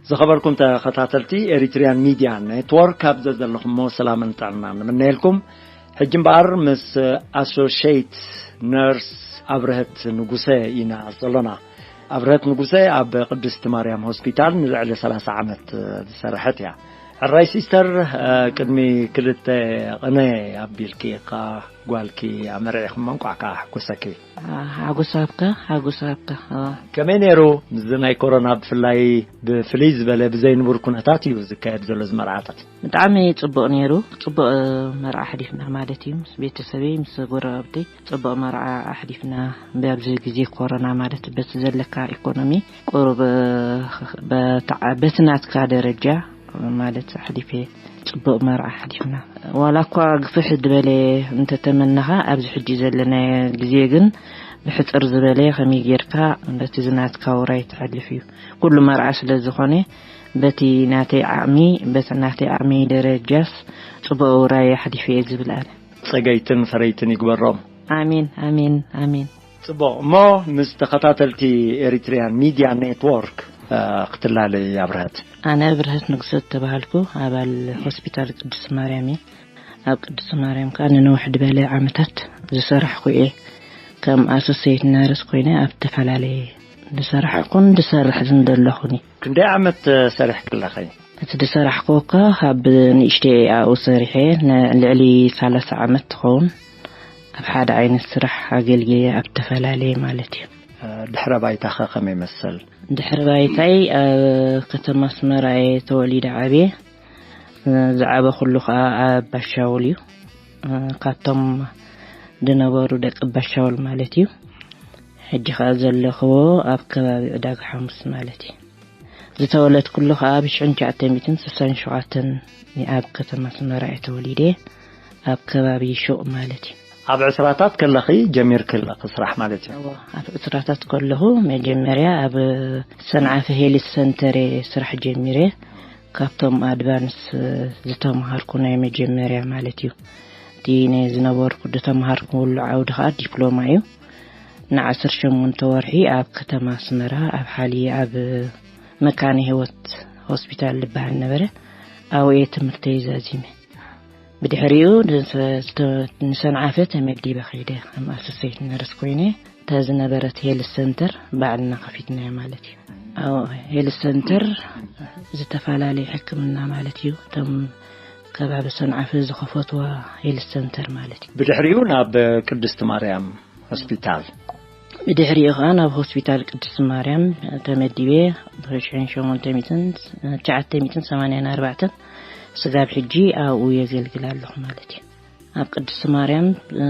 ዝኸበርኩም ተኸታተልቲ ኤሪትሪያን ሚድያ ኔትወርክ፣ ኣብ ዘዘለኹሞ ሰላምን ጥዕናን ንምነየልኩም። ሕጂ እምበኣር ምስ ኣሶሽየት ነርስ ኣብርሀት ንጉሰ ኢና ዘሎና። ኣብርሀት ንጉሰ ኣብ ቅድስቲ ማርያም ሆስፒታል ንልዕሊ ሰላሳ ዓመት ዝሰረሐት እያ። ሕራይ ሲስተር፣ ቅድሚ ክልተ ቅነ ኣቢልኪ እካ ጓልኪ ኣመርዒኹም፣ እንቋዕ ከኣ ሓጎሰኪ። ሓጎስ ሃብካ፣ ሓጎስ ሃብካ። ከመይ ነይሩ ምስዚ ናይ ኮሮና፣ ብፍላይ ብፍልይ ዝበለ ብዘይንቡር ኩነታት እዩ ዝካየድ ዘሎ እዚ መርዓታት? ብጣዕሚ ጽቡቕ ነይሩ። ጽቡቕ መርዓ ኣሕሊፍና ማለት እዩ። ምስ ቤተሰበይ፣ ምስ ጎረባብተይ ጽቡቕ መርዓ ኣሕሊፍና። ኣብዚ ግዜ ኮሮና ማለት በቲ ዘለካ ኢኮኖሚ ቁሩብ በታ-፣ በቲ ናትካ ደረጃ ማለት ኣሕሊፈ ጽቡቕ መርዓ ኣሕሊፍና። ዋላ እኳ ግፍሕ ዝበለ እንተተመነኻ፣ ኣብዚ ሕጂ ዘለናዮ ግዜ ግን ብሕጽር ዝበለ ከመይ ጌርካ በቲ ዝናትካ ውራይ ተሕልፍ እዩ። ኩሉ መርዓ ስለ ዝኾነ፣ በቲ ናተይ ዓቕሚ፣ በቲ ናተይ ዓቕሚ ደረጃስ ጽቡቕ ውራይ ኣሕሊፈ እየ ዝብል ኣነ። ጸገይትን ፈረይትን ይግበሮም። ኣሜን፣ ኣሜን፣ ኣሜን። ጽቡቕ። እሞ ምስ ተኸታተልቲ ኤሪትሪያን ሚድያ ኔትወርክ፣ እ፣ ክትላለይ ኣብርሀት። ኣነ ኣብርሀት ንጉሰ ተባሃልኩ፣ ኣባል ሆስፒታል ቅድስት ማርያም እየ። ኣብ ቅድስት ማርያም ከኣ ንነውሕ ዝበለ ዓመታት ዝሰራሕኩ እየ። ከም ኣሶሴት ነርስ ኮይነ ኣብ ዝተፈላለየ ዝሰራሕኩን ዝሰርሕን ዘለኹን እየ። ክንደይ ዓመት ሰሪሕኪ ኣለኺ? እቲ ዝሰራሕኩ እኳ ካብ ንእሽተይ ኣብኡ ሰሪሐ ን-፣ ልዕሊ ሰላሳ ዓመት ትኸውን ኣብ ሓደ ዓይነት ስራሕ ኣገልግየ ኣብ ዝተፈላለየ ማለት እዩ። ድሕረ ባይታኸ ከመይ ይመስል? ድሕረ ባይታይ ኣብ ከተማ ኣስመራ እየ ተወሊደ ዓብየ። ዝዓበኹሉ ኸኣ ኣብ ባሻውል እዩ። ካብቶም ዝነበሩ ደቂ ባሻውል ማለት እዩ። ሕጂ ኸኣ ዘለኽዎ ኣብ ከባቢ ዕዳጋ ሓሙስ ማለት እዩ። ዝተወለድኩሉ ኸኣ ብ ሽሕን ትሽዓተ ሚእትን ስሳን ሸውዓተን ኣብ ከተማ ኣስመራ እየ ተወሊደ፣ ኣብ ከባቢ ሹቕ ማለት እዩ። ኣብ ዕስራታት ከለኺ ጀሚርኪ ኣለኺ ስራሕ ማለት እዩ? እወ፣ ኣብ ዕስራታት ከለኹ መጀመርያ ኣብ ሰንዓፈ ሄልት ሰንተር እየ ስራሕ ጀሚረ። ካብቶም ኣድቫንስ ዝተምሃርኩ ናይ መጀመርያ ማለት እዩ። እቲ ናይ ዝነበርኩ ዝተምሃርኩሉ ዓውዲ ኸኣ ዲፕሎማ እዩ። ንዓሰርተ ሸሞንተ ወርሒ ኣብ ከተማ ኣስመራ ኣብ ሓሊ ኣብ መካነ ህይወት ሆስፒታል ዝበሃል ነበረ። ኣብኡ እየ ትምህርተይ ዛዚመ። ብድሕሪኡ ንሰ-፣ ስተ-፣ ንሰንዓፈ ተመዲበ ኸይደ። ከም ኣሶሴት ነርስ ኮይነ እታ ዝነበረት ሄልት ሰንተር ባዕልና ከፊትናዮ ማለት እዩ። ኣብ ሄልት ሰንተር ዝተፈላለየ ሕክምና ማለት እዩ። እቶም ከባቢ ሰንዓፈ ዝኸፈትዋ ሄልት ሰንተር ማለት እዩ። ብድሕሪኡ ናብ ቅድስቲ ማርያም ሆስፒታል። ብድሕሪኡ ኸኣ ናብ ሆስፒታል ቅድስቲ ማርያም ተመዲበ። ብ ሽሕን ሸሞንተ ሚእትን ትሽዓተ ሚእትን ሰማንያን ኣርባዕተን ስጋብ ሕጂ ኣብኡ የገልግል ኣለኹ ማለት እዩ። ኣብ ቅድስቲ ማርያም፣ እ፣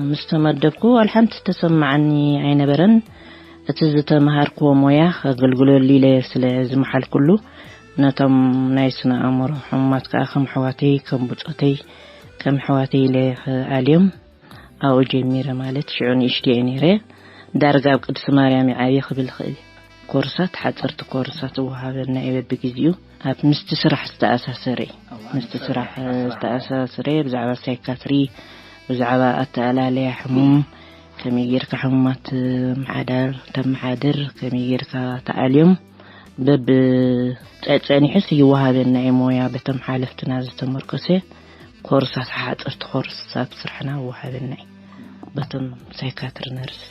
ምስ ተመደብኩ ዋላ ሓንቲ ዝተሰማዓኒ ኣይነበረን። እቲ ዝተምሃርክዎ ሞያ ከገልግለሉ ኢለ ስለ ዝመሓልኩሉ፣ ነቶም ናይ ስነ ኣእምሮ ሕሙማት ከኣ ከም ኣሕዋተይ፣ ከም ብጾተይ፣ ከም ኣሕዋተይ ኢለ ክኣልዮም ኣብኡ ጀሚረ ማለት ሽዑ ንእሽቶ እየ ነይረ። ዳርጋ ኣብ ቅድስቲ ማርያም እየ ዓብየ ክብል ይኽእል እየ። ኮርሳት፣ ሓፀርቲ ኮርሳት ዝወሃበና እየ በብግዜኡ። ኣብ ምስቲ ስራሕ ዝተኣሳሰረ እዩ። ምስቲ ስራሕ ዝተኣሳሰረ፣ ብዛዕባ ሳይካትሪ፣ ብዛዕባ ኣተኣላለያ ሕሙም፣ ከመይ ጌርካ ሕሙማት ምሓዳር፣ ተመሓድር፣ ከመይ ጌርካ ተኣልዮም፣ በብ ጸ-፣ ጸኒሑስ ይወሃበና እዩ ሞያ፣ በቶም ሓለፍትና ዝተመርኮሰ ኮርሳት፣ ሓጸርቲ ኮርሳት ስራሕና ይወሃበና እዩ፣ በቶም ሳይካትሪ ነርስ።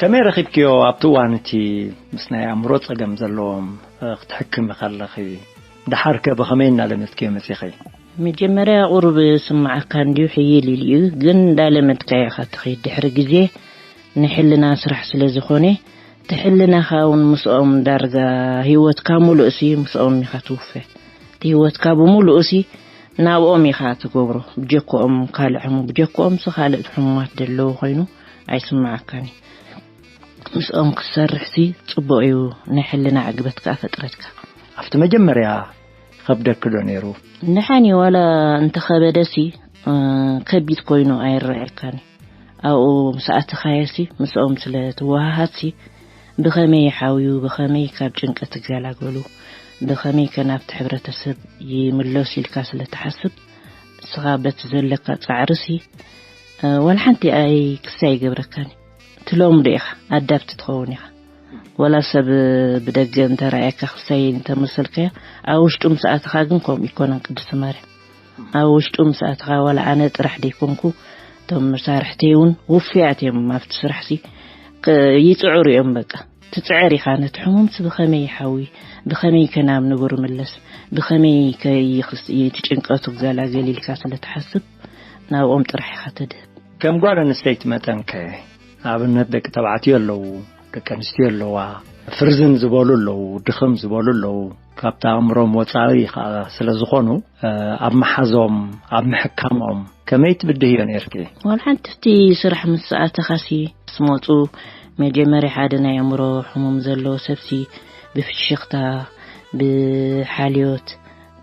ከመይ ረኺብክዮ ኣብቲ እዋን እቲ ምስ ናይ ኣእምሮ ጸገም ዘለዎም፣ እ፣ ክትሕክሚ ከለኺ? ደሓርከ ብኸመይ እናለመድክዮ መጺኺ? መጀመርያ ቁሩብ ስምዓካ እንድዩ፣ ሕይል ኢሉ እዩ፣ ግን እንዳለመድካዮ ኢኻ ትኸይድ። ድሕሪ ግዜ ናይ ሕልና ስራሕ ስለ ዝኾነ፣ እቲ ሕልናኻ እውን ምስኦም ዳርጋ ህይወትካ ሙሉእሲ ምስኦም ኢኻ ትውፈ። እቲ ህይወትካ ብምሉኡሲ ናብኦም ኢኻ ትገብሮ። ብጀክኦም ካልእ ሕሙ-፣ ብጀክኦምሲ ካልእ ሕሙማት ዘለዉ ኮይኑ ኣይስምዓካን እዩ። ምስኦም ክትሰርሕሲ ጽቡቕ እዩ፣ ናይ ሕልና ዕግበት ከኣ ፈጥረትካ። ኣብቲ መጀመርያ ይኸብደኪ ዶ ነይሩ? ደሓን እዩ፣ ዋላ እንተኸበደሲ፣ እ፣ ከቢድ ኮይኑ ኣይረኣየካን እዩ። ኣብኡ ምስ ኣተኻዮሲ፣ ምስኦም ስለ ትወሃሃድሲ፣ ብኸመይ ይሓውዩ፣ ብኸመይ ካብ ጭንቀት ይገላገሉ፣ ብኸመይ ከ ናብቲ ሕብረተሰብ ይምለሱ ኢልካ ስለ ትሓስብ፣ ንስኻ በቲ ዘለካ ጻዕርሲ፣ እ፣ ዋላ ሓንቲ ኣይ ክስታይ ይገብረካን እዩ። ትለምዶ ኢኻ፣ ኣዳፕት ትኸውን ኢኻ። ዋላ ሰብ ብደገ እንተረኣየካ ክስታይ እንተመሰልካዮ፣ ኣብ ውሽጡ ምስ ኣተኻ ግን ከምኡ ይኮነን ቅድስቲ ማርያም። ኣብ ውሽጡ ምስ ኣተኻ ዋላ ኣነ ጥራሕ ደይኮንኩ፣ እቶም መሳርሕተይ እውን ውፍያት እዮም ኣብቲ ስራሕሲ። ክ-፣ ይጽዕሩ እዮም በቃ። ትጽዕር ኢኻ ነቲ ሕሙምሲ ብኸመይ ይሓዊ፣ ብኸመይ ከናብ ንቡር ይምለስ፣ ብኸመይ ከይኽስ-፣ እቲ ጭንቀቱ ክገላገል ኢልካ ስለ ትሓስብ ናብኦም ጥራሕ ኢኻ ተድህብ። ከም ጓል ኣንስተይቲ መጠንከ ኣብነት ደቂ ተባዕትዮ ኣለዉ፣ ደቂ ኣንስትዮ ኣለዋ፣ ፍርዝን ዝበሉ ኣለዉ፣ ድኽም ዝበሉ ኣለዉ። ካብቲ ኣእምሮም ወጻኢ ኸኣ ስለ ዝኾኑ፣ እ፣ ኣብ መሓዞም፣ ኣብ ምሕካሞም ከመይ ትብድህዮ ነርኪ? ዋላ ሓንቲ እቲ ስራሕ ምስ ኣተኻሲ ስመጹ መጀመርያ ሓደ ናይ ኣእምሮ ሕሙም ዘለዎ ሰብሲ ብፍሽኽታ፣ ብሓልዮት፣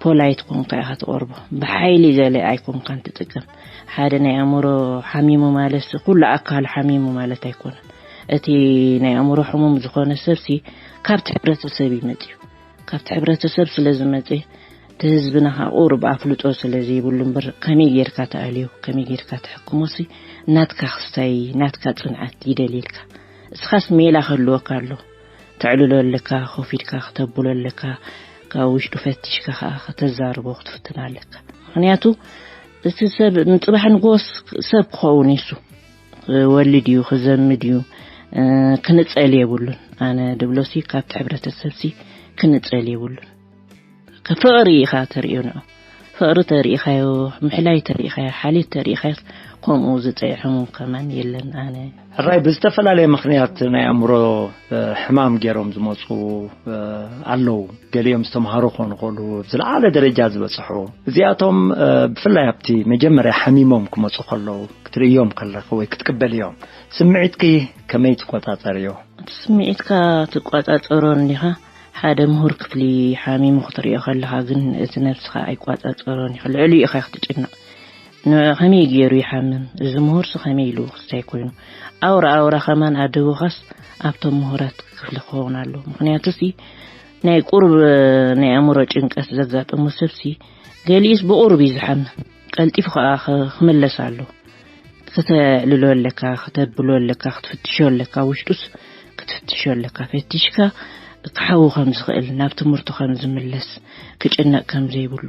ፖላይት ኮንካ ኢኻ ትቐርቦ። ብሓይሊ ገለ ኣይኮንካን ትጥቀም። ሓደ ናይ ኣእምሮ ሓሚሙ ማለትሲ ኩሉ ኣካሉ ሓሚሙ ማለት ኣይኮነን። እቲ ናይ ኣእምሮ ሕሙም ዝኾነ ሰብሲ ካብቲ ሕብረተሰብ እዩ መጺኡ። ካብቲ ሕብረተሰብ ስለ ዝመጸ፣ እቲ ህዝብና ኸኣ ቁሩብ ኣፍልጦ ስለ ዘይብሉ እምበር፣ ከመይ ጌርካ ትኣልዮ፣ ከመይ ጌርካ ትሕክሞሲ ናትካ ክስታይ፣ ናትካ ጽንዓት ይደልየልካ። እስኻስ ሜላ ክህልወካ ኣሎ። ተዕልሎ ኣለካ፣ ኮፍ ኢልካ ክተብሎ ኣለካ፣ ካብ ውሽጡ ፈቲሽካ ኸኣ ከተዛርቦ ክትፍትን ኣለካ። ምኽንያቱ እቲ ሰብ ንጽባሕ ንጎስ ሰብ ክኸውን እዩ እሱ። ክወልድ እዩ፣ ክዘምድ እዩ፣ እ፣ ክንጸል የብሉን። ኣነ ድብሎሲ ካብቲ ሕብረተሰብሲ ክንጸል የብሉን። ከ-፣ ፍቕሪ ኢኻ ተርእዮ ንዑ። ፍቕሪ ተርእኻዮ፣ ምሕላይ ተርእኻዮ፣ ሓልዮት ተርእኻዮ፣ ከምኡ ዝጸይሖም ከማን የለን። ኣነ ሕራይ ብዝተፈላለየ ምኽንያት ናይ ኣእምሮ፣ እ፣ ሕማም ገይሮም ዝመጹ፣ እ፣ ኣለዉ። ገሊኦም ዝተምሃሩ ክኾኑ ይኽእሉ፣ ኣብ ዝለዓለ ደረጃ ዝበጽሑ። እዚኣቶም፣ እ፣ ብፍላይ ኣብቲ መጀመርያ ሓሚሞም ክመጹ ከለዉ ክትርእዮም ከለኺ ወይ ክትቅበልዮም፣ ስምዒትኪ ከመይ ትቆጻጸርዮ? እቲ ስምዒትካ ትቆጻጸሮ እንዲኻ። ሓደ ምሁር ክፍሊ ሓሚሙ ክትርእዮ ከለኻ ግን እቲ ነብስኻ ኣይቆጻጸሮን እዩ። ልዕሊኡ ኢኻ ክትጭነቕ። ንዑ ከመይ ገይሩ ይሓምም? እዚ ምሁርሲ ከመይ ኢሉ ክስታይ ኮይኑ? ኣውራ ኣውራ ከማን ኣደቡኻስ ኣብቶም ምሁራት ክፍሊ ክኸውን ኣለዎ። ምኽንያቱሲ ናይ ቁሩብ ናይ ኣእምሮ ጭንቀት ዘጋጠሞ ሰብሲ ገሊኡስ ብቑሩብ እዩ ዝሓምም። ቀልጢፉ ከኣ ኽ-፣ ክምለስ ኣለዎ። ክተዕልሎ ኣለካ፣ ክተብሎ ኣለካ፣ ክትፍትሾ ኣለካ፣ ውሽጡስ ክትፍትሾ ኣለካ። ፈቲሽካ ክሓዊ ከም ዝኽእል፣ ናብ ትምህርቱ ከም ዝምለስ፣ ክጭነቕ ከም ዘይብሉ፣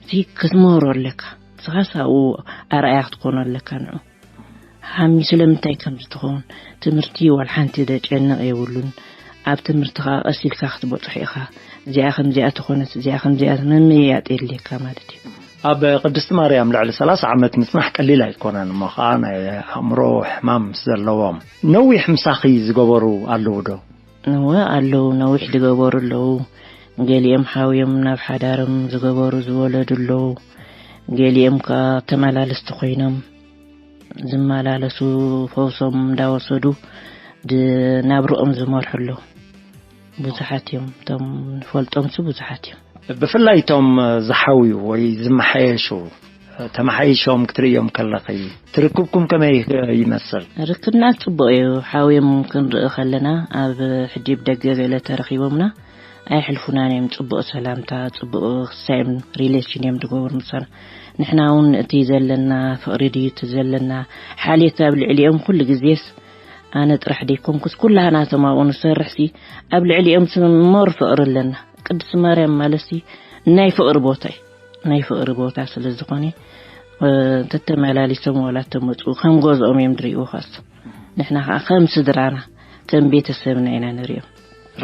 እዚ ክትምህሮ ኣለካ። ንስኻስ ኣብኡ ኣርኣያ ክትኮኖ ኣለካ ንዑ። ሓሚ ስለምንታይ ከም ዝትኸውን ትምህርቲ ዋላ ሓንቲ ዘጨንቕ የብሉን። ኣብ ትምህርቲ ኸኣ ቀስ ኢልካ ክትበጽሖ ኢኻ። እዚኣ ከምዚኣ ተኾነት፣ እዚኣ ከምዚኣ ምምይያጥ የድልየካ ማለት እዩ። ኣብ ቅድስቲ ማርያም ልዕሊ ሰላሳ ዓመት ምጽናሕ ቀሊል ኣይኮነን። እሞ ኸኣ ናይ ኣእምሮ ሕማም ምስ ዘለዎም ነዊሕ ምሳኺ ዝገበሩ ኣለዉ ዶ? እወ ኣለዉ፣ ነዊሕ ዝገበሩ ኣለዉ። ገሊኦም ሓውዮም ናብ ሓዳሮም ዝገበሩ ዝወለዱ ኣለዉ። ገሊኦም ከኣ ተመላለስቲ ኮይኖም ዝመላለሱ ፈውሶም እንዳወሰዱ ድ-፣ ናብርኦም ዝመርሑ ኣለዉ። ብዙሓት እዮም፣ እቶም ንፈልጦምሲ ብዙሓት እዮም። ብፍላይ እቶም ዝሓውዩ ወይ ዝመሓየሹ ተመሓይሾም ክትርእዮም ከለኺ ትርክብኩም ከመይ ይመስል? ርክብና ጽቡቕ እዩ። ሓውዮም ክንርኢ ከለና ኣብ ሕጂ ብደገ ገለ ተረኺቦምና ኣይሕልፉናን እዮም። ጽቡቕ ሰላምታ፣ ጽቡቕ ክሳይም ሪሌሽን እዮም ዝገብሩ ምሳና። ንሕና እውን እቲ ዘለና ፍቕሪ ድዩ እቲ ዘለና ሓልዮት ኣብ ልዕሊኦም ኩሉ ግዜስ ኣነ ጥራሕ ደይኮንኩስ ኩላህና እቶም ኣብኡ ንሰርሕሲ ኣብ ልዕሊኦም ስምሞር ፍቕሪ ኣለና። ቅድስቲ ማርያም ማለትሲ ናይ ፍቕሪ ቦታ እዩ። ናይ ፍቕሪ ቦታ ስለ ዝኾነ፣ እ፣ ተተመላሊሶም ዋላ ተመጹ ከም ገዝኦም እዮም ዝርእይዎ ኻስ። ንሕና ኸኣ ከም ስድራና፣ ከም ቤተሰብና ኢና ንርእዮም።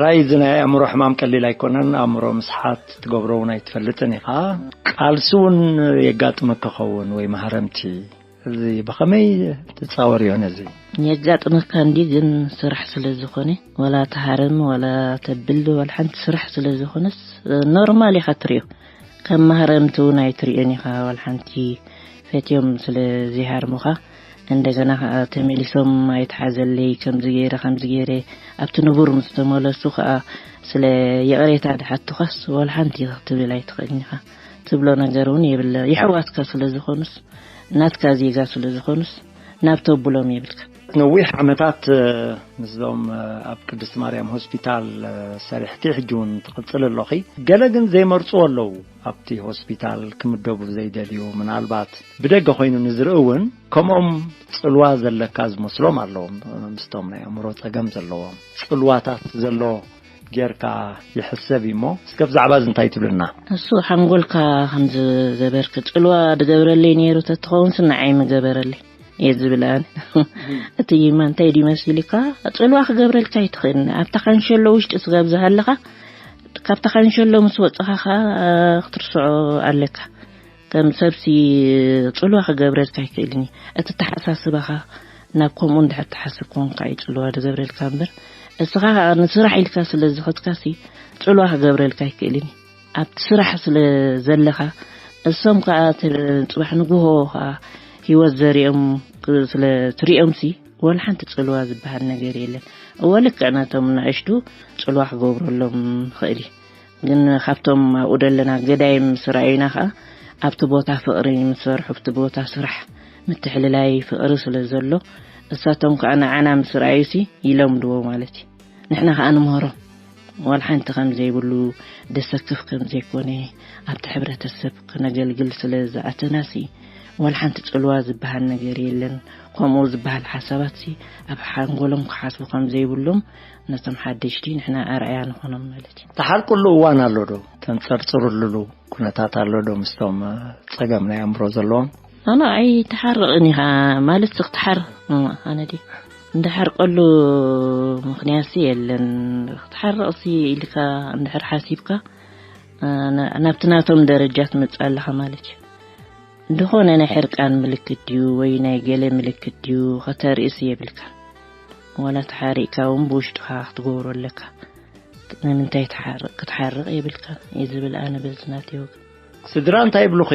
ራይ እዚ ናይ ኣእምሮ ሕማም ቀሊል ኣይኮነን። ኣእምሮ ምስሓት ትገብሮ እውን ኣይትፈልጥን ኢኻ። ቃልሲ እውን የጋጥመካ ኸውን ወይ ማህረምቲ። እዚ ብኸመይ ትጻወርዮ ነዚ? የጋጥመካ እንዲ ግን ስራሕ ስለ ዝኾነ፣ ዋላ ትሃረም፣ ዋላ ተብል፣ ዋላ ሓንቲ ስራሕ ስለ ዝኾነስ፣ ኖርማል ኢኻ ትርእዮ። ከም ማህረምቲ እውን ኣይትርእዮን ኢኻ። ዋላ ሓንቲ ፈትዮም ስለ ዘይሃርሙኻ፣ እንደገና ኸኣ ተመሊሶም ኣይትሓዘለይ፣ ከምዚ ገይረ፣ ከምዚ ገይረ፣ ኣብቲ ንቡር ምስ ተመለሱ ኸኣ ስለ ይቕሬታ ድሓቱኻስ፣ ዋላ ሓንቲ ክትብል ኣይትኽእልን ኢኻ። ትብሎ ነገር እውን የብለ። የሕዋትካ ስለ ዝኾኑስ፣ ናትካ ዜጋ ስለ ዝኾኑስ፣ ናብ ተብሎም የብልካ። ነዊሕ ዓመታት ምስዞም ኣብ ቅድስቲ ማርያም ሆስፒታል ሰሪሕኪ፣ ሕጂ እውን ትቕጽል ኣለኺ። ገለ ግን ዘይመርጽዎ ኣለዉ፣ ኣብቲ ሆስፒታል ክምደቡ ዘይደልዩ፣ ምናልባት ብደገ ኮይኑ ንዝርኢ እውን ከምኦም ጽልዋ ዘለካ ዝመስሎም ኣለዎም። ምስቶም ናይ ኣእምሮ ጸገም ዘለዎም ጽልዋታት ዘሎ ጌርካ ይሕሰብ እሞ፣ እስከ ብዛዕባ እዚ እንታይ ትብልና? እሱ ሓንጎልካ ከም ዝገበርክ ጽልዋ ድገብረለይ ነይሩ ተትኸውን ንዓይ ምገበረለይ እየ ዝብል ኣነ። እቲ ማ እንታይ ድዩ መሲልካ? ጽልዋ ክገብረልካ ኣይትኽእልን። ኣብታ ካንሸሎ ውሽጢ ስጋብ ዝሃለኻ፣ ካብታ ካንሸሎ ምስ ወጽኻ ኸኣ ክትርስዖ ኣለካ። ከም ሰብሲ ጽልዋ ክገብረልካ ኣይክእልን እዩ። እቲ ተሓሳስባኻ ናብ ከምኡ እንድሕር ትሓስብ ኮንካ እዩ ጽልዋ ዝገብረልካ እምበር፣ እስኻ ንስራሕ ኢልካ ስለ ዝኸድካሲ ጽልዋ ክገብረልካ ኣይክእልን እዩ። ኣብቲ ስራሕ ስለ ዘለኻ፣ እሶም ከኣ እቲ ጽባሕ ንግሆ ከኣ ህይወት ዘሪኦም ክ-፣ ስለ ትሪኦምሲ፣ ወላ ሓንቲ ጽልዋ ዝበሃል ነገር የለን። እወ፣ ልክዕ ነቶም ንኣሽቱ ጽልዋ ክገብረሎም ይኽእል እዩ። ግን ካብቶም ኣብኡ ዘለና ገዳይም ምስ ረኣዩና ከኣ፣ ኣብቲ ቦታ ፍቕሪ ምስ ሰርሑ፣ ኣብቲ ቦታ ስራሕ ምትሕልላይ ፍቕሪ ስለ ዘሎ፣ እሳቶም ከኣ ንዓና ምስ ረኣዩሲ ይለምድዎ ማለት እዩ። ንሕና ከኣ ንምህሮም። ዋላ ሓንቲ ከም ዘይብሉ፣ ደሰክፍ ከም ዘይኮነ፣ ኣብቲ ሕብረተሰብ ክነገልግል ስለ ዝኣተናሲ፣ ዋላ ሓንቲ ጽልዋ ዝበሃል ነገር የለን። ከምኡ ዝበሃል ሓሳባትሲ ኣብ ሓንጎሎም ክሓስቡ ከም ዘይብሎም፣ ነቶም ሓደሽቲ ንሕና ኣርኣያ ንኾኖም ማለት እዩ። ትሓርቅሉ እዋን ኣሎ ዶ? ተንጸርጽርሉ ኩነታት ኣሎ ዶ ምስቶም ጸገም ናይ ኣእምሮ ዘለዎም? ኣነ ኣይትሓርቕን ኢኻ ማለት፣ ክትሓር-፣ ኣነ ድየ እንድሓርቀሉ ምኽንያትሲ የለን። ክትሓርቕሲ ኢልካ እንድሕር ሓሲብካ፣ እ፣ ና-፣ ናብቲ ናቶም ደረጃ ትመጽእ ኣለኻ ማለት እዩ። ዝኾነ ናይ ሕርቃን ምልክት ድዩ ወይ ናይ ገለ ምልክት ድዩ ከተርእስ የብልካ። ዋላ ተሓሪቕካ እውን ብውሽጥኻ ክትገብሮ ኣለካ። ንምንታይ ትሓርቕ? ክትሓርቕ የብልካን እየ ዝብል ኣነ በዚ ናተይ ወገን። ስድራ እንታይ ይብሉኺ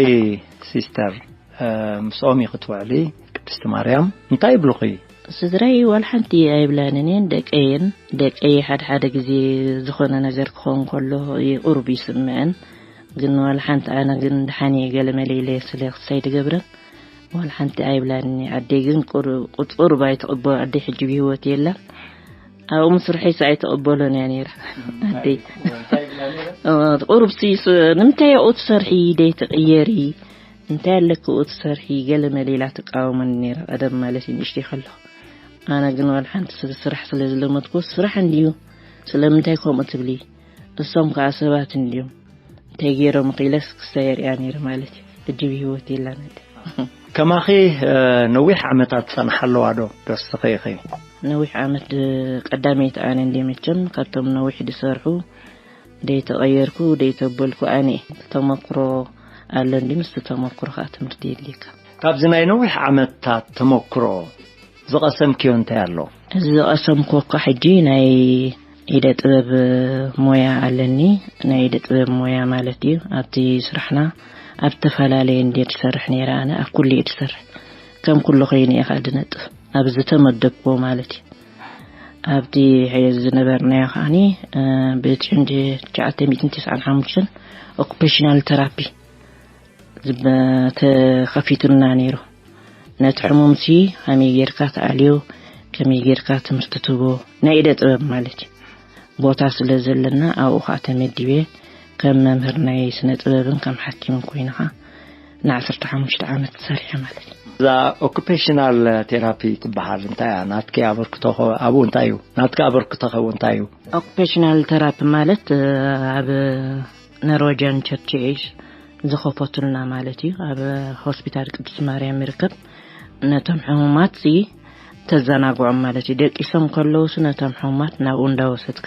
ሲስተር? እ፣ ምስኦም ኢኺ ክትውዕሊ፣ ቅድስቲ ማርያም እንታይ ይብሉኺ? ስድራይ ዋላ ሓንቲ ኣይብላንን እየን፣ ደቀየን። ደቀይ ሓደ ሓደ ግዜ ዝኾነ ነገር ክኸውን ከሎ ቁሩብ ይስምዐን። ግን ዋላ ሓንቲ ኣነ ግን ደሓን እየ ገለ መለ ኢለ ስለ ክሳይ ድገብረን ዋላ ሓንቲ ኣይብላንን። ኣደይ ግን ቁሩ-፣ ቁሩብ ኣይትቕበ-፣ ኣደይ ሕጂ ብህይወት የላን። ኣብኡ ምስርሐይስ ኣይትቕበሎን እያ ነይራ። ኣደይ እንታይ ይብላ ነይራ? እ፣ ቁሩብ ሲ-፣ ስ-፣ ንምንታይ ኣብኡ ትሰርሒ ደይ ትቕየሪ? እንታይ ኣለኪ ኣብኡ ትሰርሒ? ገለ መለ ኢላ ትቃወመኒ ነይራ ቀደም ማለት እዩ ንእሽተይ ከለኹ። ኣነ ግን ዋላ ሓንቲ ስለ ስራሕ ስለ ዝለመድኩ፣ ስራሕ እንድዩ፣ ስለምንታይ ከምኡ ትብሊ? እሶም ከኣ ሰባት እንድዮም። እንታይ ገይሮም ኢለስ ክሳይ የርእያ ነይረ ማለት እዩ። ሕጂ ብህይወት የላን ኣደይ። ከማኺ፣ እ፣ ነዊሕ ዓመታት ጸንሓ ኣለዋ ዶ ደርስኺ ኢኺ? ነዊሕ ዓመት ድ-፣ ቀዳመይቲ ኣነ እንድየ መቸም ካብቶም ነዊሕ ዝሰርሑ ደይተቐየርኩ ደይተበልኩ ኣነ እየ። ተመክሮ ኣሎ እንዲ ምስቲ ተመክሮ ከኣ ትምህርቲ የድልየካ። ካብዚ ናይ ነዊሕ ዓመታት ተመክሮ ዝቐሰምክዮ እንታይ ኣሎ? እዚ ዝቐሰምኩ እኳ ሕጂ ናይ ኢደ ጥበብ ሞያ ኣለኒ። ናይ ኢደ ጥበብ ሞያ ማለት እዩ ኣብቲ ስራሕና ኣብ ዝተፈላለየ እንድየ ዝሰርሕ ነይረ። ኣነ ኣብ ኩሉ እየ ዝሰርሕ። ከም ኩሉ ኮይኑ እየ ከኣ ዝነጥፍ። ኣብ ዝተመደብኩዎ ማለት እዩ። ኣብቲ ሕዚ ዝነበርናዮ ከዓኒ፣ እ፣ ብ-ትሽዓተ ሚእትን ትስዓን ሓሙሽተን ኦኩፔሽናል ተራፒ ዝብ-፣ ተኸፊቱልና ነይሩ። ነቲ ሕሙምሲ ከመይ ጌርካ ትኣልዮ፣ ከመይ ጌርካ ትምህርቲ ትህቦ፣ ናይ ኢደ ጥበብ ማለት እዩ። ቦታ ስለ ዘለና ኣብኡ ኸኣ ተመዲበ ከም መምህር ናይ ስነ ጥበብን ከም ሓኪምን ኮይነ ኸኣ ንዓሰርተ ሓሙሽተ ዓመት ሰሪሐ ማለት እዩ። እዛ ኦኩፔሽናል ቴራፒ ትበሃል እንታይ እያ? ናትኪ ኣበርክቶ ኸ ኣብኡ እንታይ እዩ? ናትኪ ኣበርክቶ ኸ እንታይ እዩ? ኦኩፔሽናል ቴራፒ ማለት፣ እ፣ ኣብ ኖርዌጅያን ቸርች ኤጅ ዝኸፈቱልና ማለት እዩ። ኣብ ሆስፒታል ቅድስት ማርያም ይርከብ። ነቶም ሕሙማት ሲ ተዘናግዖም ማለት እዩ። ደቂሶም ከለውስ ነቶም ሕሙማት ናብኡ እንዳወሰድካ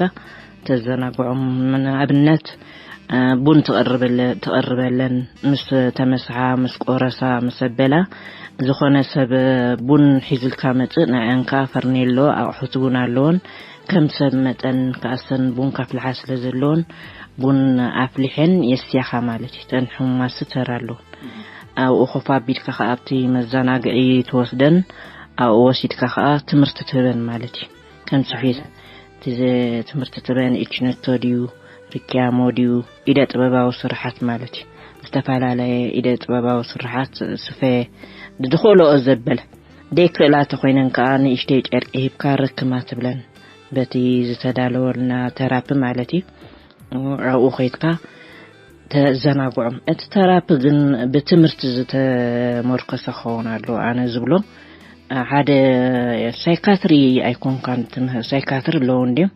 ተዘናግዖም። ንኣብነት፣ እ፣ ቡን ትቐርበለ-፣ ትቐርበለን። ምስ ተመስሓ፣ ምስ ቆረሳ፣ ምስ ኣበላ፣ ዝኾነ ሰብ ቡን ሒዙልካ መጽእ፣ ንዐን ከኣ ፈርኔሎ፣ ኣቑሑት ቡን ኣለዎን። ከም ሰብ መጠን ከኣ እሰን ቡን ከፍልሓ ስለ ዘለዎን፣ ቡን ኣፍሊሐን የስያኻ ማለት እዩ። እተን ሕሙማት ሲ ተራ ኣለዎን። ኣብኡ ኮፍ ኣቢልካ ከኣ ኣብቲ መዘናግዒ ትወስደን፣ ኣብኡ ወሲድካ ከኣ ትምህርቲ ትህበን ማለት እዩ። ከም ስፌት፣ እቲ ዘ-፣ ትምህርቲ ትህበን፣ እችነቶ ድዩ፣ ርክያሞ ድዩ፣ ኢደ ጥበባዊ ስራሓት ማለት እዩ። ዝተፈላለየ ኢደ ጥበባዊ ስራሓት፣ ስፈ፣ ዝኽእልኦ ዘበለ። ደይ ክእላ ተኾይነን ከዓ ንእሽተይ ጨርቂ ሂብካ ርክማ ትብለን፣ በቲ ዝተዳለወልና ተራፒ ማለት እዩ። ኣብኡ ኸይድካ ተዘናግዖም። እቲ ተራፒ ግን ብትምህርቲ ዝተመርኮሰ ክኸውን ኣለዎ። ኣነ ዝብሎ ሓደ ሳይካትሪ ኣይኮንካን፣ ትም- ሳይካትሪ ኣለዎ እንድዮም።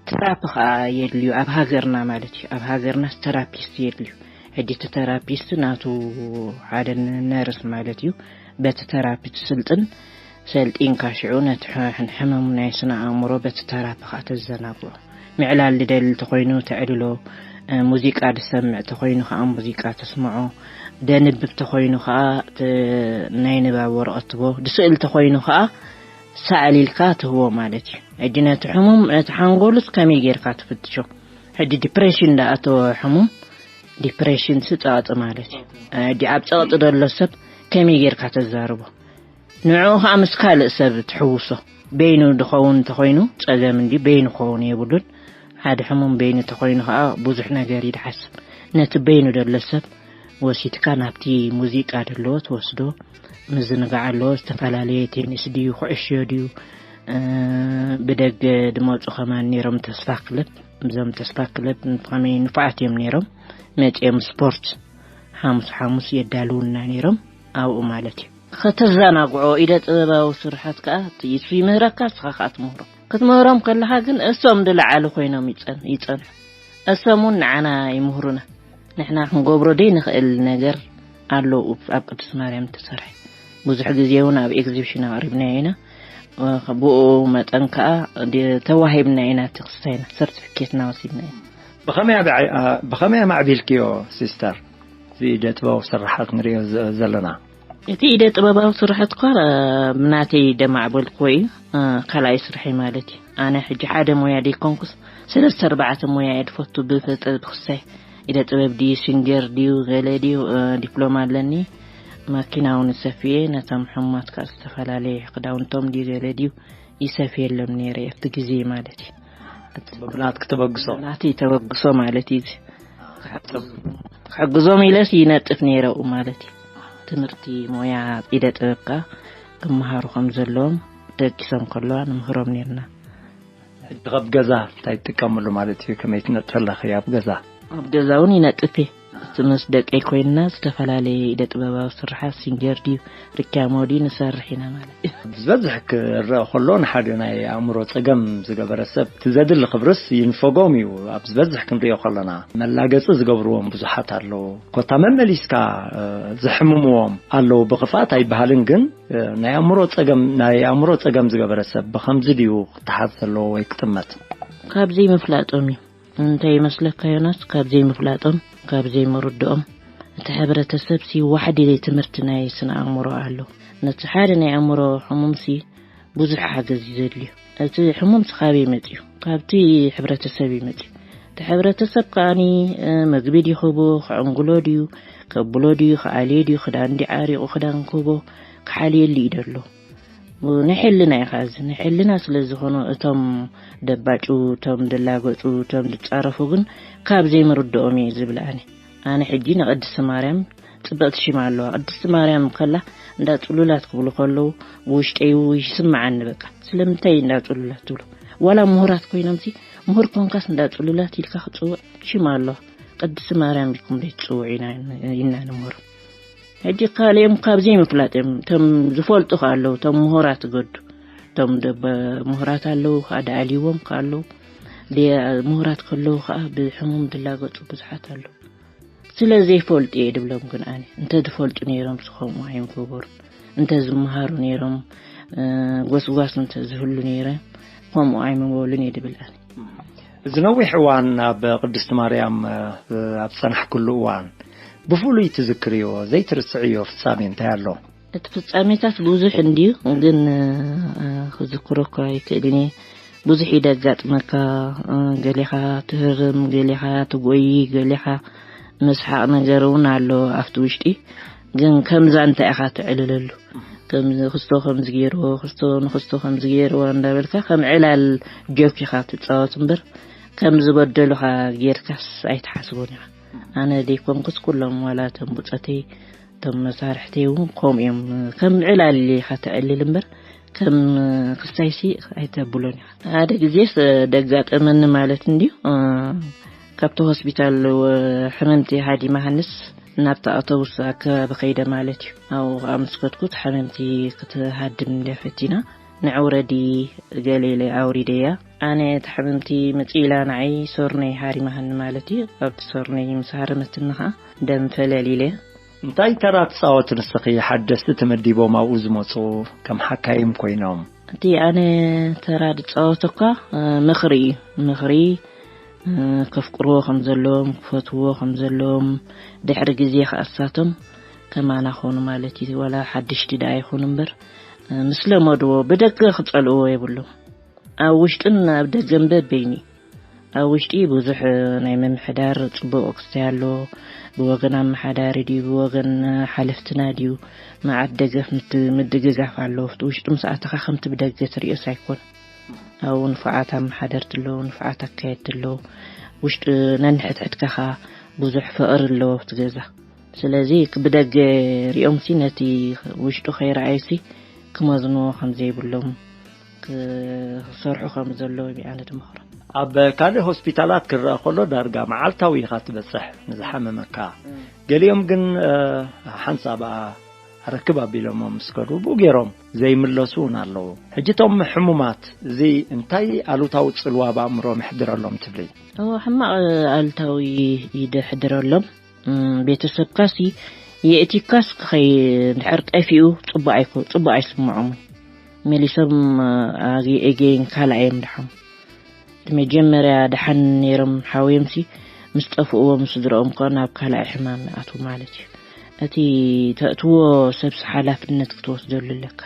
ተራፒ ከዓ የድልዩ ኣብ ሃገርና ማለት እዩ። ኣብ ሃገርና ተራፒስት የድልዩ። ሕጂ እቲ ተራፒስት ናቱ ሓደ ነርስ ማለት እዩ። በቲ ተራፒ ትስልጥን፣ ሰልጢንካ ሽዑ ነቲ ሕ- ሕመም ናይ ስነ ኣእምሮ በቲ ተራፒ ከዓ ተዘናግዖ። ምዕላል ዝደሊ ተኾይኑ ተዕልሎ፣ ሙዚቃ ዝሰምዕ ተኾይኑ ከዓ ሙዚቃ ተስምዖ፣ ደንብብ ተኾይኑ ከዓ ት- ናይ ንባብ ወረቐት ትቦ፣ ዝስእል ተኾይኑ ከዓ ሰኣል ኢልካ ትህቦ ማለት እዩ። ሕጂ ነቲ ሕሙም ነቲ ሓንጎሉስ ከመይ ጌርካ ትፍትሾ? ሕጂ ዲፕሬሽን እንዳኣተወ ሕሙም፣ ዲፕሬሽን ስ ጸቕጢ ማለት እዩ። ሕጂ ኣብ ጸቕጢ ዘሎ ሰብ ከመይ ጌርካ ተዛርቦ? ንዕኡ ከዓ ምስ ካልእ ሰብ ትሕውሶ። በይኑ ዝኸውን እንተኾይኑ ጸገም እንዲ በይኑ ክኸውን የብሉን። ሓደ ሕሙም በይኑ ተኾይኑ ከዓ ብዙሕ ነገር እዩ ዝሓስብ። ነቲ በይኑ ዘሎ ሰብ ወሲድካ ናብቲ ሙዚቃ ዘለዎ ትወስዶ። ምዝንጋዕ ኣለዎ። ዝተፈላለየ ቴኒስ ድዩ፣ ኩዕሾ ድዩ፣ እ፣ ብደገ ድመፁ ከማን ነይሮም ተስፋ ክለብ። እዞም ተስፋ ክለብ ከመይ ንፉዓት እዮም ነይሮም። መፂኦም ስፖርት ሓሙስ ሓሙስ የዳልውና ነይሮም ኣብኡ ማለት እዩ። ከተዘናግዖ ኢደ ጥበባዊ ስርሓት ከዓ እቲ ይሱ ይምህረካ፣ እስኻ ከዓ ትምህሮ። ክትምህሮም ከለኻ ግን እሶም ዝለዓሉ ኮይኖም ይጸን- ይጸንሑ። እሶም እውን ንዓና ይምህሩና። ንሕና ክንገብሮ ደይ ንኽእል ነገር ኣሎ ኣብ ቅድስት ማርያም እተሰርሐ። ብዙሕ ግዜ እውን ኣብ ኤግዚቢሽን ኣቕሪብናዮ ኢና። ብኡ መጠን ከዓ ድ- ተዋሂብና ኢና እቲ ክስታይና ሰርቲፊኬትና ወሲድና ኢና። ብኸመይ ኣበ- ኣ- ብኸመይ ኣማዕቢልክዮ ሲስተር? እዚ ኢደ ጥበብ ስርሓት ንሪኦ ዘ- ዘለና። እቲ ኢደ ጥበባዊ ስርሓት እኳ ብናተይ ደማዕበልክዎ እዩ። ካልኣይ ስርሐይ ማለት እዩ። ኣነ ሕጂ ሓደ ሞያ ደይኮንኩስ ሰለስተ ኣርባዕተ ሞያ እየ ድፈቱ። ብፈጠ ብክሳይ ኢደ ጥበብ ድዩ፣ ሲንገር ድዩ፣ ገለ ድዩ። ዲፕሎማ ኣለኒ። ማኪና እውን ይሰፍየ፣ ነቶም ሕሙማት ከዓ ዝተፈላለየ ክዳውንቶም ድዩ ገለ ድዩ ይሰፍየሎም ነይረ ኣብቲ ግዜ ማለት እዩ። ብናትክ ተበግሶ። ናተይ ተበግሶ ማለት እዩ። ክሕግዞም ኢለስ ይነጥፍ ነይረ ኣብኡ ማለት እዩ። ትምህርቲ ሞያ ኢደ ጥበብ ከዓ ክመሃሩ ከም ዘለዎም ደቂሶም ከለዋ ንምህሮም ነርና። ሕጂ ካብ ገዛ እንታይ ትጥቀምሉ ማለት እዩ? ከመይ ትነጥፊ ኣለኺ ኣብ ገዛ? ኣብ ገዛ እውን ይነጥፍ እየ። እቲ ምስ ደቀይ ኮይንና ዝተፈላለየ ኢደ ጥበባዊ ስርሓት ሲንገር ድዩ ርክያሞ ድዩ ንሰርሕ ኢና ማለት እዩ። ዝበዝሕ ክረአ ከሎ ንሓደ ናይ ኣእምሮ ጸገም ዝገበረ ሰብ እቲ ዘድሊ ክብርስ ይንፈጎም እዩ። ኣብ ዝበዝሕ ክንሪኦ ከለና መላገጺ ዝገብርዎም ብዙሓት ኣለዉ። ኮታ መመሊስካ እ፣ ዘሕምምዎም ኣለዉ። ብኽፍኣት ኣይበሃልን፣ ግን እ፣ ናይ ኣእምሮ ጸገም ናይ ኣእምሮ ጸገም ዝገበረ ሰብ ብኸምዚ ድዩ ክተሓዝ ዘለዎ ወይ ክጥመት? ካብ ዘይምፍላጦም እዩ። እንታይ ይመስለካ ዮናስ? ካብ ዘይምፍላጦም፣ ካብ ዘይምርድኦም። እቲ ሕብረተሰብ ሲ ዋሕዲ ትምህርቲ ናይ ስነ ኣእምሮ ኣሎ። ነቲ ሓደ ናይ ኣእምሮ ሕሙም ሲ ብዙሕ ሓገዝ እዩ ዘድልዩ። እቲ ሕሙም ሲ ካበይ መፅዩ? ካብቲ ሕብረተሰብ እዩ መፅዩ። እቲ ሕብረተሰብ ከዓኒ እ፣ መግቢ ድዩ ክህቦ፣ ክዕንግሎ ድዩ፣ ከብሎ ድዩ፣ ክኣልዮ ድዩ፣ ክዳን ድዩ ዓሪቑ ክዳን ክህቦ፣ ክሓልየሉ እዩ ደሎ። ናይ ሕልና እዩ ኸዓ እዚ። ናይ ሕልና ስለ ዝኾኑ እቶም ደባጩ፣ እቶም ድላገጹ፣ እቶም ድጻረፉ ግን ካብ ዘይምርድኦም እዩ ዝብል ኣነ። ኣነ ሕጂ ንቅድስቲ ማርያም ጽብቕቲ ሽም ኣለዋ። ቅድስቲ ማርያም ከላ እንዳ ጽሉላት ክብሉ ከለዉ ብውሽጠይ ይስምዓኒ በቃ። ስለምንታይ እንዳ ጽሉላት ትብሉ? ዋላ ምሁራት ኮይኖምሲ ምሁር ኮንካስ እንዳ ጽሉላት ኢልካ ክጽውዕ ሽም ኣለዋ። ቅድስቲ ማርያም ኢልኩም ዘይትጽውዑ ኢና፣ ኢና ንምህሮም። ሕጂ ካልኦም ካብ ዘይምፍላጥ እዮም። እቶም ዝፈልጡ ከ ኣለዉ፣ እቶም ምሁራት ገዱ። እቶም ደ-፣ በ-፣ ምሁራት ኣለዉ፣ ከዓ ደኣልይዎም ከ ኣለዉ። ደ-፣ ምሁራት ከለዉ ከዓ ብሕሙም ድላገጹ ብዙሓት ኣለዉ። ስለ ዘይፈልጡ እየ ድብሎም ግን ኣነ። እንተ ዝፈልጡ ነይሮም ሲ ከምኡ ኣይምገበሩን። እንተ ዝመሃሩ ነይሮም፣ እ፣ ጎስጓስ እንተ ዝህሉ ነይረ ከምኡ ኣይምበሉን እየ ድብል ኣነ። እዚ ነዊሕ እዋን ኣብ ቅድስቲ ማርያም፣ እ፣ ኣብ ዝጸናሕክሉ እዋን ብፍሉይ ትዝክርዮ ዘይትርስዕዮ ፍጻሜ እንታይ ኣሎ? እቲ ፍጻሜታት ብዙሕ እንድዩ፣ ግን፣ እ፣ ክዝክሮ እኳ ኣይክእልን እየ። ብዙሕ እዩ ደጋጥመካ፣ እ፣ ገሊኻ ትህርም፣ ገሊኻ ትጎዪ፣ ገሊኻ መስሓቕ ነገር እውን ኣሎ ኣብቲ ውሽጢ። ግን ከምዛ እንታይ ኢኻ ትዕልለሉ? ከምዚ ክስቶ ከምዚ ገይርዎ፣ ክስቶ ንክስቶ ከምዚ ገይርዎ እንዳበልካ ከም ዕላል ጆክ ኢኻ ትጻወት እምበር ከም ዝበደሉኻ ጌርካስ ኣይትሓስቦን ኢኻ። ኣነ ደይኮንኩስ ኩሎም ዋላ እቶም ብጾተይ እቶም መሳርሕተይ እውን ከምኡ እዮም። ከም ዕላል ኢኻ ተዕልል እምበር ከም ክሳይሲ ኣይተብሎን ኢኻ። ሓደ ግዜስ ደጋጠመኒ ማለት እንድዩ። ካብቲ ሆስፒታል ሕምምቲ ሃዲማ ሃንስ ናብቲ ኣውቶቡስ ኣከባቢ ከይደ ማለት እዩ። ኣብኡ ከዓ ምስ ከድኩ ሓመምቲ ክትሃድም እንድያ ፈቲና፣ ንዕውረዲ ገለ ኢለ ኣውሪደያ። ኣነ እቲ ሓመምቲ መፂእ ኢላ ንዓይ ሶርነይ ሃሪማሃኒ ማለት እዩ። ኣብቲ ሶርነይ ምስ ሃረመትኒ ከዓ ደም ፈለል ኢለ። እንታይ ተራ ትፃወት ንስኺ ሓደስቲ ተመዲቦም ኣብኡ ዝመፁ ከም ሓካይም ኮይኖም? እቲ ኣነ ተራ ዝፃወት እኳ ምኽሪ እዩ። ምኽሪ፣ ከፍቅርዎ ከም ዘለዎም፣ ክፈትዎ ከም ዘለዎም፣ ድሕሪ ግዜ ከኣሳቶም ከማና ኾኑ ማለት እዩ። ዋላ ሓድሽቲ ደኣ ይኹኑ እምበር ምስ ለመድዎ ብደገ ክጸልእዎ የብሎም። ኣብ ውሽጥን ኣብ ደገን በበይኑ እዩ። ኣብ ውሽጢ ብዙሕ ናይ ምምሕዳር ጽቡቕ ክስተይ ኣሎ። ብወገን ኣመሓዳሪ ድዩ፣ ብወገን ሓለፍትና ድዩ፣ መዓት ደገፍ ምት-፣ ምድግጋፍ ኣሎ። ኣብቲ ውሽጢ ምስ ኣተኻ ከምቲ ብደገ ትርእዮስ ኣይኮን። ኣብኡ ንፉዓት ኣመሓደርቲ ኣለዉ፣ ንፉዓት ኣካየድቲ ኣለዉ። ውሽጢ ነንሕድሕድካ ኸኣ ብዙሕ ፍቕሪ ኣለዎ ኣብቲ ገዛ። ስለዚ ብደገ ሪኦምሲ ነቲ ውሽጡ ከይረኣዩሲ ክመዝንዎ ከም ዘይብሎም፣ ክሰርሑ ከም ዘለዎም እዩ ኣነ ድመኽሮም። ኣብ ካልእ ሆስፒታላት ክረኣ ከሎ ዳርጋ መዓልታዊ ኢኻ ትበጽሕ ንዝሓመመካ። ገሊኦም ግን፣ እ፣ ሓንሳብ ኣኣ ኣረክብ ኣቢሎሞም ምስ ከዱ ብኡ ገይሮም ዘይምለሱ እውን ኣለዉ። ሕጂ እቶም ሕሙማት እዚ እንታይ ኣሉታዊ ጽልዋ ኣብ ኣእምሮኦም የሕድረሎም ትብሊ? እዎ፣ ሕማቕ ኣሉታዊ እዩ ደሕድረሎም። እም፣ ቤተሰብካሲ የእቲካስ ክኸይ-፣ እንድሕር ጠፊኡ ጽቡቕ ኣይኮ-፣ ጽቡቕ ኣይስምዖምን። መሊሶም፣ እ፣ ኣጌ-፣ ኤጌን ካልኣዮም ድሓም። እቲ መጀመርያ ደሓን ነይሮም ሓውዮምሲ ምስ ጠፍእዎ ምስ ስድረኦም ከ ናብ ካልኣይ ሕማም ይኣትዉ ማለት እዩ። እቲ ተእትዎ ሰብሲ ሓላፍነት ክትወስደሉ ኣለካ።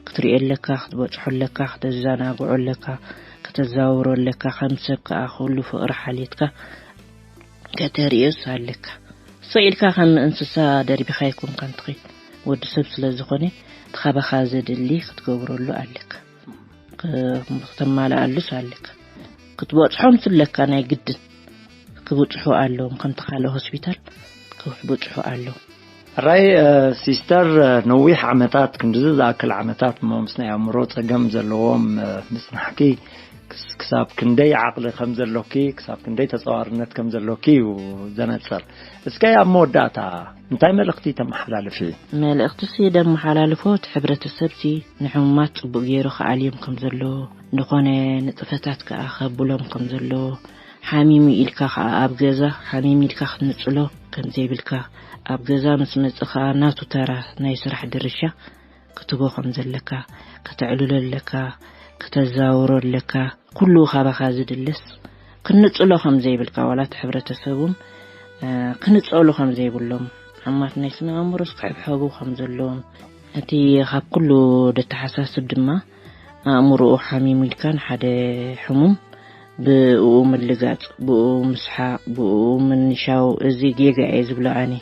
ክትሪኦ ኣለካ፣ ክትበጽሖ ኣለካ፣ ከተዘናግዖ ኣለካ፣ ከተዛውሮ ኣለካ። ከም ሰብ ከኣ ኩሉ ፍቕሪ ሓልየትካ ከተርእዮስ ኣለካ። ስቕ ኢልካ ከም እንስሳ ደርቢኻ ኣይኮንካን ትኸይድ። ወዲ ሰብ ስለ ዝኾነ፣ እቲ ካባኻ ዘድሊ ክትገብረሉ ኣለካ። ክ-፣ ክተማልኣሉስ ኣለካ። ክትበጽሖም ስለካ ናይ ግድን ክብጽሑ ኣለዎም። ከምቲ ካልእ ሆስፒታል ክብጽሑ ኣለዎም። ሕራይ፣ እ፣ ሲስተር፣ እ፣ ነዊሕ ዓመታት፣ ክንድዚ ዝኣክል ዓመታት እሞ ምስ ናይ ኣእምሮ ጸገም ዘለዎም፣ እ፣ ምጽናሕኪ ክስ-፣ ክሳብ ክንደይ ዓቕሊ ከም ዘሎኪ፣ ክሳብ ክንደይ ተጻዋርነት ከም ዘሎኪ እዩ ዘነጽር። እስከ ኣብ መወዳእታ እንታይ መልእኽቲ ተመሓላልፊ? መልእኽትሲ ደመሓላልፎ፣ እቲ ሕብረተሰብሲ ንሕሙማት ጽቡቕ ገይሩ ክኣልዮም ከም ዘለዎ፣ ዝኾነ ንጥፈታት ከኣ ከብሎም ከም ዘለዎ፣ ሓሚሙ ኢልካ ከኣ ኣብ ገዛ፣ ሓሚሙ ኢልካ ክትንጽሎ ከም ዘይብልካ፣ ኣብ ገዛ ምስ መጸ ከኣ ናቱ ተራ ናይ ስራሕ ድርሻ ክትቦ ከም ዘለካ፣ ከተዕልሎ ኣለካ፣ ከተዛውሮ ኣለካ። ኩሉ ካባኻ ዝድለስ ክንጽሎ ከም ዘይብልካ፣ ዋላ እቲ ሕብረተሰብ እውን፣ እ፣ ክንጸሉ ከም ዘይብሎም፣ ሕማት ናይ ስነ ኣእምሮስ ክሕብሐቡ ከም ዘለዎም፣ እቲ ካብ ኩሉ ደተሓሳስብ ድማ ኣእምሮኡ ሓሚሙ ኢልካ ንሓደ ሕሙም ብእኡ ምልጋጽ፣ ብእኡ ምስሓቕ፣ ብእኡ ምንሻው፣ እዚ ጌጋ እየ ዝብሎ ኣነ።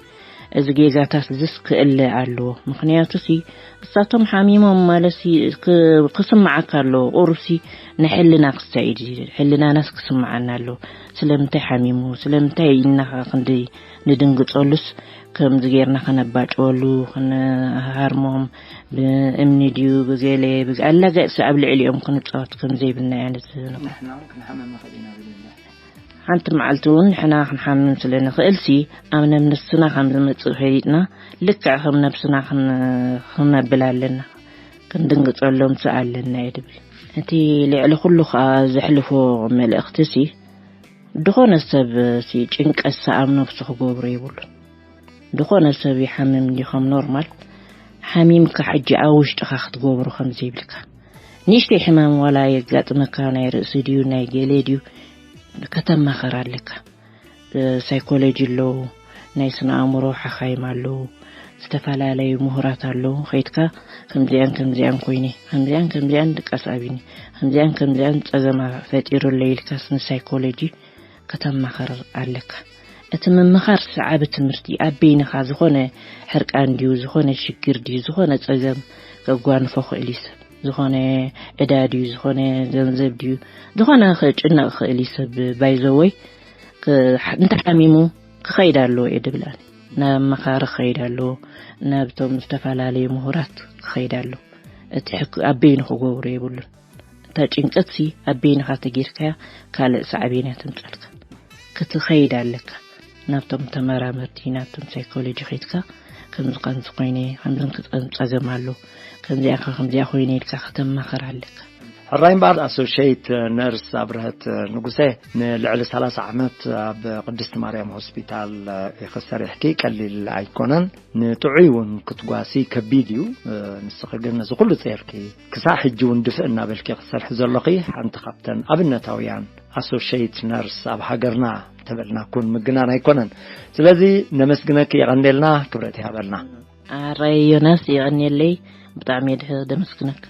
እዚ ጌጋታት እዝስ ክእለ ኣለዎ። ምኽንያቱሲ እሳቶም ሓሚሞም ማለትሲ ክ-፣ ክስምዓካ ኣለዎ። ቁሩብሲ ንሕልና ክሳይድ እዩ። ሕልናናስ ክስምዓና ኣለዎ። ስለምንታይ ሓሚሙ? ስለምንታይ ኢልና ኸ ክንዲ ንድንግጸሉስ ከምዚ ጌርና ከነባጭወሉ፣ ከነሃርሞም፣ ብእምኒ ድዩ፣ ብገለ፣ ብገ-፣ ኣላጋጭ ኣብ ልዕሊኦም ክንጻወት ከም ዘይብልና እያ ነቲ ንሕና እውን ክንሓመም ንኽእል ኢና ዝብል። ሓንቲ መዓልቲ እውን ንሕና ክንሓምም ስለ ንኽእልሲ፣ ኣብ ነብስና ከም ዝመጽእ ፈሊጥና፣ ልክዕ ከም ነብስና ክን-፣ ክነብል ኣለና። ክንድንግጸሎምሲ ኣለና እየ ድብል። እቲ ልዕሊ ኩሉ ከኣ ዘሕልፎ መልእኽቲሲ፣ ድኾነ ሰብሲ ጭንቀትሲ ኣብ ነብሱ ክገብሮ የብሉን። ድኾነ ሰብ ይሓምም እንዲ ከም ኖርማል፣ ሓሚምካ ሕጂ ኣብ ውሽጥኻ ክትገብሮ ከም ዘይብልካ። ንእሽተይ ሕማም ዋላ የጋጥመካ፣ ናይ ርእሲ ድዩ፣ ናይ ገለ ድዩ፣ ከተማኸር ኣለካ። ሳይኮሎጂ ኣለዉ፣ ናይ ስነ ኣእምሮ ሓኻይም ኣለዉ፣ ዝተፈላለዩ ምሁራት ኣለዉ። ከይድካ ከምዚኣን ከምዚኣን ኮይነ፣ ከምዚኣን ከምዚኣን ድቃስ ኣብኒ፣ ከምዚኣን ከምዚኣን ጸገማ ፈጢሩለይ ኢልካስ ንሳይኮሎጂ ከተማኸር ኣለካ። እቲ ምምኻር ዓቢ ትምህርቲ፣ ኣብ በይንኻ ዝኾነ ሕርቃን ድዩ፣ ዝኾነ ሽግር ድዩ፣ ዝኾነ ጸገም ከጓንፎ ክእል እዩ ሰብ። ዝኾነ ዕዳ ድዩ፣ ዝኾነ ገንዘብ ድዩ፣ ዝኾነ ክጭነቕ ክእል እዩ ሰብ። ባይዘወይ፣ ክ-፣ እንተሓሚሙ ክኸይድ ኣለዎ እየ ድብል ኣነ። ናብ መኻሪ ክኸይድ ኣለዎ፣ ናብቶም ዝተፈላለዩ ምሁራት ክኸይድ ኣሎ። እቲ ሕክ ኣብ በይኑ ክገብሮ የብሉን። እታ ጭንቀትሲ ኣብ በይንኻ ተጌርካያ ካልእ ሳዕቤን እያ ተምጻልካ። ክትኸይድ ኣለካ። ናብቶም ተመራመርቲ፣ ናብቶም ሳይኮሎጂ ኸይድካ፣ ከምዚ ከምዚ ኮይነ፣ ከምዚ ክጸ-፣ ጸገም ኣሎ፣ ከምዚኣ ከ-፣ ከምዚኣ ኮይነ ኢልካ ከተማኸር ኣለካ። ሕራይ እምበኣር፣ ኣሶሽየት ነርስ ኣብርሀት ንጉሴ፣ ንልዕሊ ሰላሳ ዓመት ኣብ ቅድስቲ ማርያም ሆስፒታል ኢኺ ሰሪሕኪ፣ ቀሊል ኣይኮነን። ንጥዑይ እውን ክትጓሲ ከቢድ እዩ። ንስኺ ግን ነዚ ኩሉ ጸይርኪ፣ ክሳዕ ሕጂ እውን ድፍእ እናበልኪ ክትሰርሒ ዘለኺ፣ ሓንቲ ካብተን ኣብነታውያን ኣሶሽየት ነርስ ኣብ ሃገርና ተበልና ኩን ምግናን ኣይኮነን። ስለዚ ነመስግነኪ፣ የቐንየልና፣ ክብረት ይሃበልና። ኣራይ ዮናስ፣ የቐንየለይ፣ ብጣዕሚ እየ ድሕ-፣ ደመስግነካ።